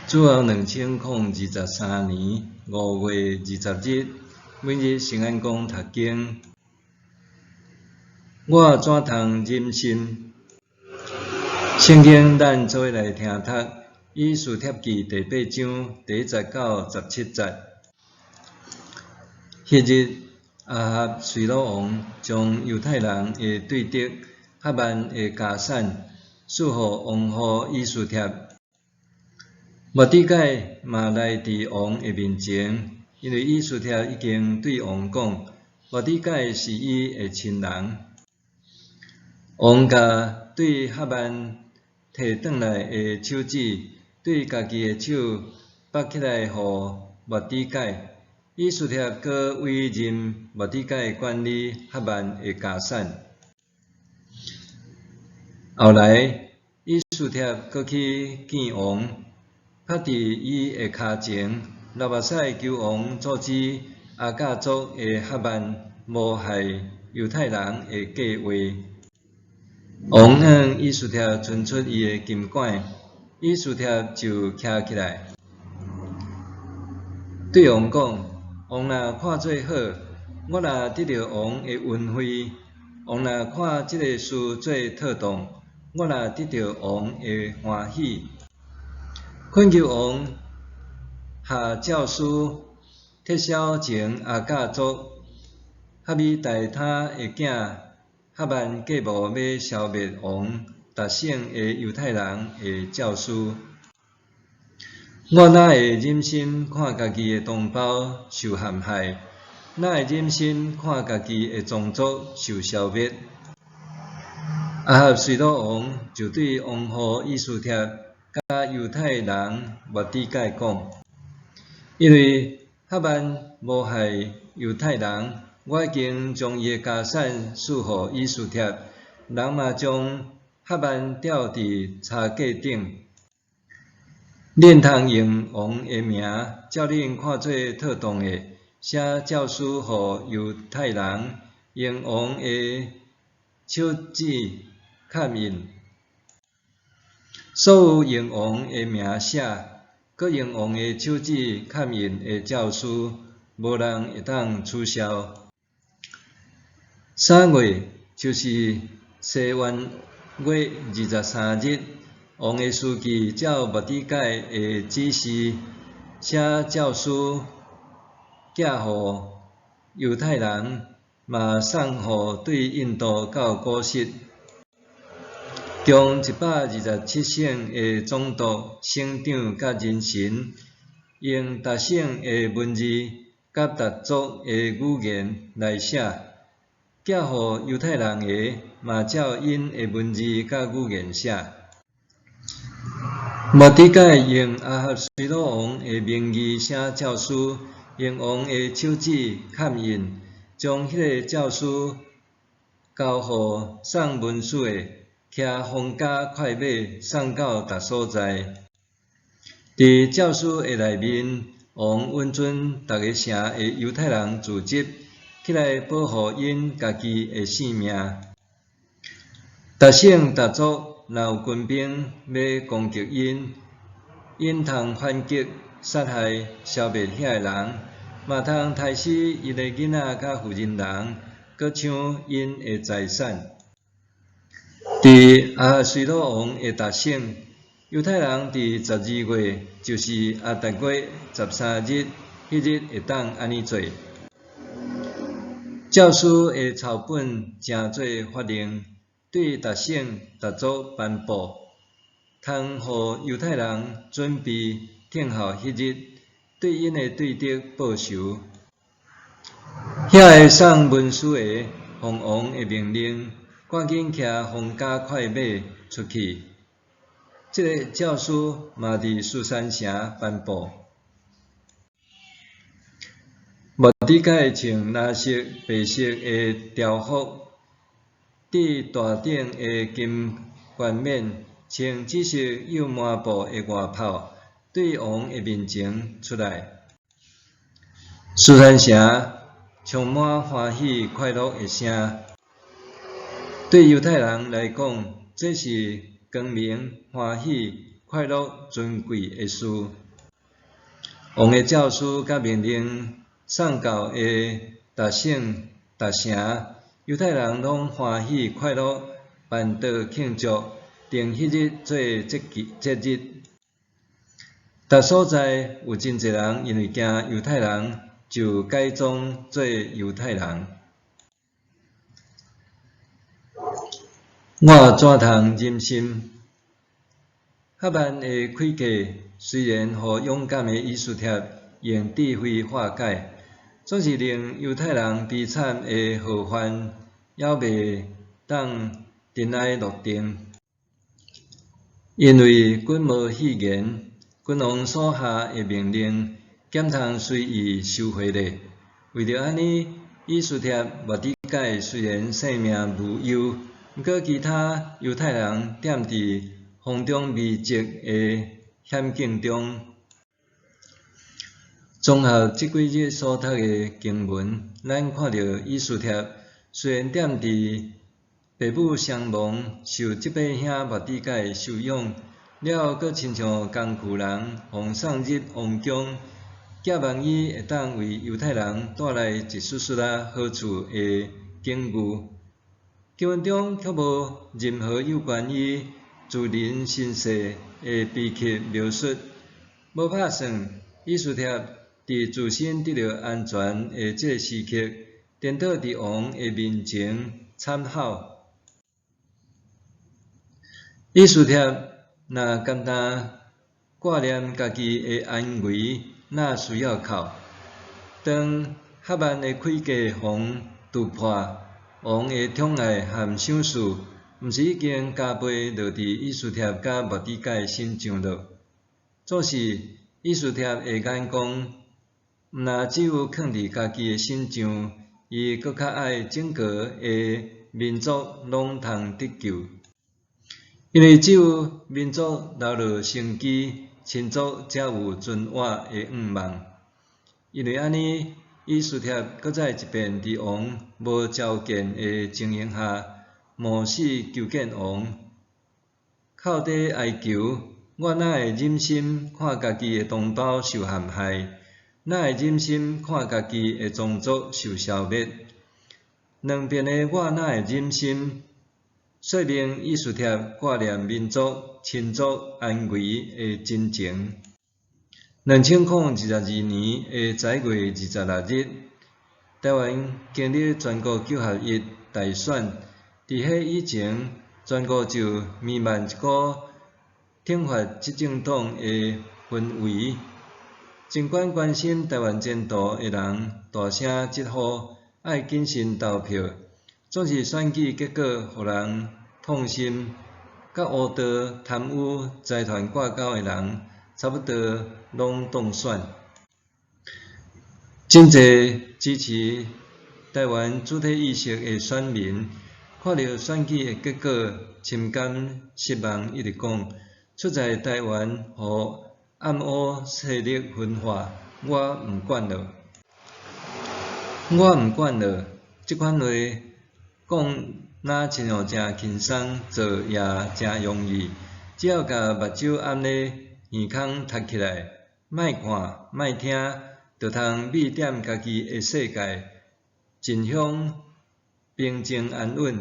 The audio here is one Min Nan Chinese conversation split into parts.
主後2023年5月20日，每日聖安公讀經。我怎通忍心？聖經咱做伙來聽讀《以斯帖記》第八章第一節到17節。彼日，亞哈隨魯王將猶太人的對敵哈曼的家產賜予王后以斯帖。末底改嘛來佇王的面前，因為以斯帖已經對王講，末底改是伊的親人。王共對哈曼提轉來的手指，對家己的手縛起來予末底改。以斯帖閣委任末底改管理哈曼的家產。後來，以斯帖閣去見王，趴佇伊的跤前，流目屎求王阻止亞甲族的哈曼謀害猶太人的計劃。王向以斯帖伸出伊的金管，以斯帖就徛起來，對王講：王若看做好，我若得著王的恩惠，王若看這个事做妥當，我若得著王的歡喜，懇求王下詔書，撤銷前亞甲族哈米大他的囝哈曼計謀欲消滅王逐省的猶太人的詔書。我哪會忍心看家己的同胞受陷害？哪會忍心看家己的宗族受消滅？亞哈隨魯王就對王后以斯帖佮猶太人末底改講：因為哈曼謀害猶太人，我已經將伊的家產賜予以斯帖，人嘛將哈曼吊佇柴架頂。恁通用王的名，照恁看做妥當的，寫詔書予猶太人，用王的手指蓋印。所有用王的名寫，閣用王的手指蓋印的詔書，無人會當取消。3月，就是西元月23日，王的書記照末底改的指示，寫詔書，寄予猶太人，嘛送予對印度到古實，共127省的總督、省長佮人臣，用逐省的文字佮逐族的語言來寫，寄予猶太人的，嘛照𪜶的文字佮語言寫。末底改用亞哈隨魯王的名義寫詔書，用王的手指蓋印，將彼个詔書交予送文書的，騎皇家快馬送到逐所在。佇詔書的內面，王允准逐个城的猶太人聚集起來保護𪜶家己的性命。逐省逐族若有軍兵欲攻擊𪜶，𪜶通反擊、殺害、消滅遐个人，嘛通刣死𪜶的囡仔佮婦人人，閣搶𪜶的財產。佇亞哈隨魯王的逐省，猶太人佇12月，就是亞達月13日，彼日會當按呢做。詔書的抄本成做法令，對逐省逐族頒布，通予猶太人準備等候彼日，對𪜶的對敵報仇。遐个送文書的奉王的命令，趕緊騎皇家快馬出去。這个詔書嘛佇書珊城頒布。末底改穿藍色、白色的朝服，戴大頂的金冠冕，穿紫色幼麻布的外袍，對王的面前出來。書珊城充滿歡喜快樂的聲。對猶太人來講，這是光明、歡喜、快快樂尊貴的事。王的詔書佮命令送到的達省達城，猶太人攏歡喜快樂，辦桌慶祝，定彼日做節期節日。逐所在有真濟人因為驚猶太人，就改宗做猶太人。我怎通忍心？哈曼的詭計雖然予勇敢的以斯帖用智慧化解，總是令猶太人悲慘的禍患猶未當塵埃落定。因為君無戲言，君王所下的命令，敢通隨意收回咧？為著按呢，以斯帖、末底改雖然性命無憂，毋過其他猶太人踮佇風中危急的險境中。綜合這幾日所讀的經文，咱看著以斯帖雖然踮佇父母雙亡、受這伯兄末底改收養了後，閣親像工具人，予送入王宮，寄望伊會當為猶太人帶來一絲絲仔好處的境遇。經文中卻無任何有關伊自認身世的悲劇描述。無拍算，以斯帖佇自身得著安全的這个時刻，顛倒佇王的面前慘吼。以斯帖若甘當掛念家己的安危，哪需要哭？當哈曼的詭計予戳破，王的寵愛和賞賜，毋是已經加倍落佇以斯帖佮末底改身上囉？總是以斯帖的眼光，毋若只有囥佇家己的身上，伊閣較愛整個的民族攏通得救。因為只有民族留落生機，親族才有存活的願望。因為按呢，以斯帖閣再一遍佇王無召見的情形下，冒死求見王，哭底哀求：我哪會忍心看家己的同胞受陷害？哪會忍心看家己的宗族受消滅？兩遍的我哪會忍心？說明以斯帖掛念民族、親族安危的真情。2022年的11月26日，台灣經歷全國九合一大選。佇彼以前，全國就彌漫一股挺法執政黨的氛圍。盡管關心台灣前途的人大聲疾呼，愛謹慎投票，總是選舉結果予人痛心，佮黑道、貪污、財團掛鈎的人，差不多攏當選。真濟支持台灣主體意識的選民，看著選舉的結果，深感失望，一直講，出在台灣予暗烏勢力分化，我毋管囉，我毋管囉，這款話講若親像誠輕鬆，做也誠容易，只要共目睭掩咧，耳孔塞起來，莫看，莫聽，就通覕踮家己的世界，盡享平靜安穩。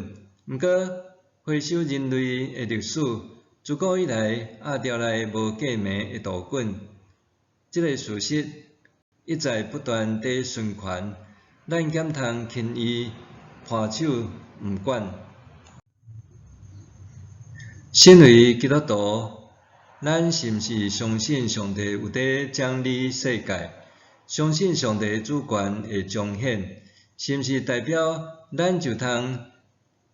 毋過，回首人類的歷史，自古以來，鴨牢內無過暝的道滾，這个事實一再不斷佇循環，咱敢通輕易盤手毋管？身為基督徒，咱是毋是相信上帝有佇掌理世界？相信上帝主權會彰顯？是毋是代表咱就通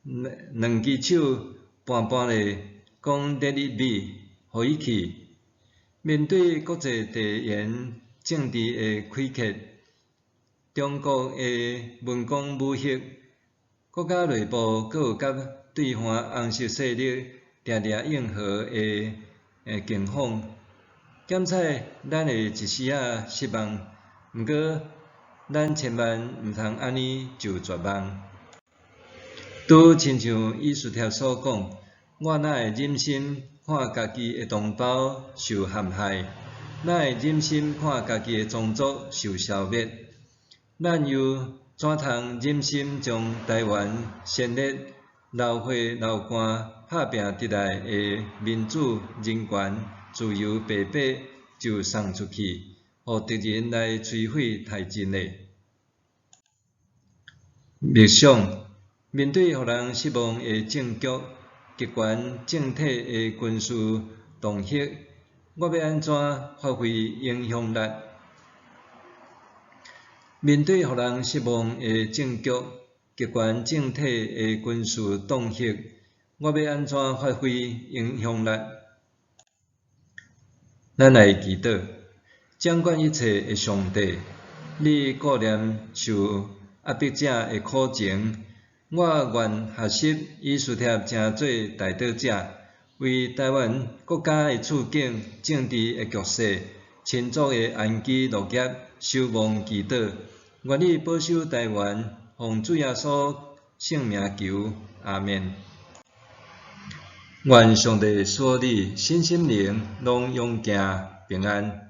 兩支手盤盤咧講 Let it be，予伊去？面對國際地緣政治的詭譎，中國的文攻武嚇，國家內部閣有佮對岸紅色勢力定定應和的境況，檢採咱會一絲仔失望，毋過咱千萬毋通按呢就絕望。拄親像以斯帖所講，我哪會忍心看家己的同胞受陷害？哪會忍心看家己的宗族受消滅？咱又怎通忍心將台灣鮮熱流血流汗拍拚得來的民主、人權、自由白白就送出去，予敵人來摧毀殆盡呢？默想，面對予人失望的政局、極權政體的軍事恫嚇，我欲按怎發揮影響力？面對予人失望的政局、極權政體的軍事恫嚇，我欲按怎發揮影響力？咱來祈禱，掌管一切的上帝，你顧念受壓迫者的苦情，我願學習以斯帖成做代禱者，為台灣國家的處境、政治的局勢、親族的安居樂業，守望祈禱。願你保守台灣，奉主耶穌聖名求，阿們。願上帝賜予你身心靈攏勇健平安。